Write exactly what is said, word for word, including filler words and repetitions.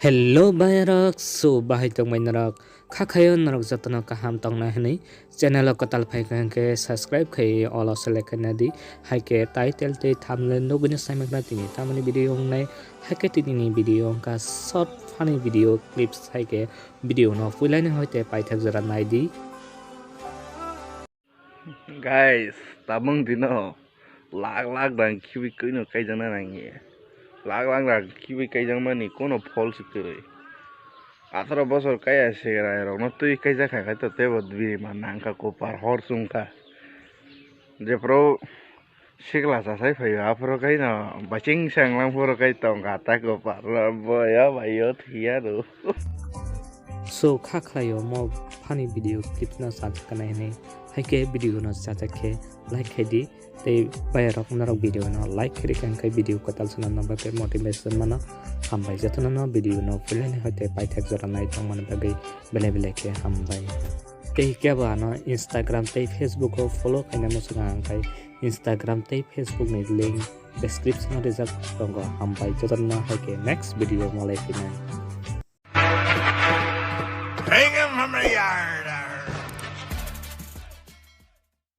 Hello bayarok, so bahai tongmai norok, kha khayo norok jotono kaham tongnai hwnwi channel o kwtal phai kha hwnkhe subscribe khai all o select khaina di, hai khe title tei thumbnail nugwino saimakna tini tamoni video wngnai, hai khe tini ni video wngkha short funny video clips, hai khe video no puilani hoite paithak jora nai di. Guys, tabung dino lakh lakh rang khibi koino kaijakna nangya. Lakh lakh rang khibi kaijakmani kono phol se kwrwi. Atharo bosor kaiya segra rokno twi kaijak kha khai to teibo bini ma nangkha kopar hor chumkha. Jephru sikla chasai phaio aphuru kaino baching sanglang phuru kai tongkha ta kopar boya baiyo thiya do. So kha khlaio mo funny video clip no chajak kanai hwnwi, hai khe video no chajak khe like khai di, tei bayarok norok video no like khai rikha hwnkhe video kwtal sana no bagwi motivation mano. Hambai jotono no video no puilani hoite paithak jora nai tongmani bagwi belai belai khe hambai. Tei kebo ano Instagram tei Facebook o follow khaina muchungo hwnkhe Instagram tei Facebook ni link description o rijak tongo. Hambai jotono no hai khe next video malai phinai. Hang him from the yard.